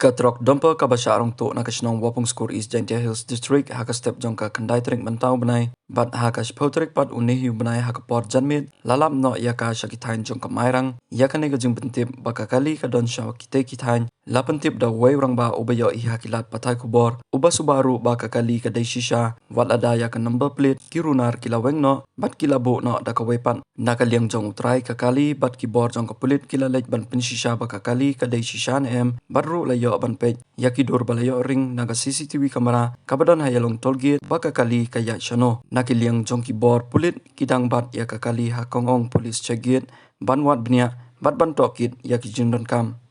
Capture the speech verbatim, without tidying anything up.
Ka trok dumper kaba shah rong tuh na ka shnong Wapung Skur, East Jaintia Hills District, ha ka step jong ka khyndai tarik mynta u bnai, bad ha ka shiphew tarik pat une hi u bnai ha ka por janmiet, la lap noh ïa ka sha ki thaiñ jong ka Mairang. Ïa kane ka jingpyntip ba ka kali ka don sha kitei ki thaiñ, la pyntip da uwei u rangbah uba ïoh hi ha ki lad pathai khubor, uba suba ruh ba ka kali ka dei shisha, wat lada ïa ka number plate ki runar ki la weng noh, bad ki la buh noh da kawei pat. Na ka liang jong u trai ka kali bad ki bor jong ka pulit ki la leit ban pynshisha ba ka kali ka dei shisha ne em, bad ruh la ïoh ban peit ïa ki dur ba la ïoh ring na ka C C T V camera kaba don ha ïalong toll gate ba ka kali ka ïaid shano. Na ki liang jong ki bor pulit ki dang bat ïa ka kali ha Kong Ong Police Check Gate ban wad bniah bad ban tohkit ïa ki jingdonkam.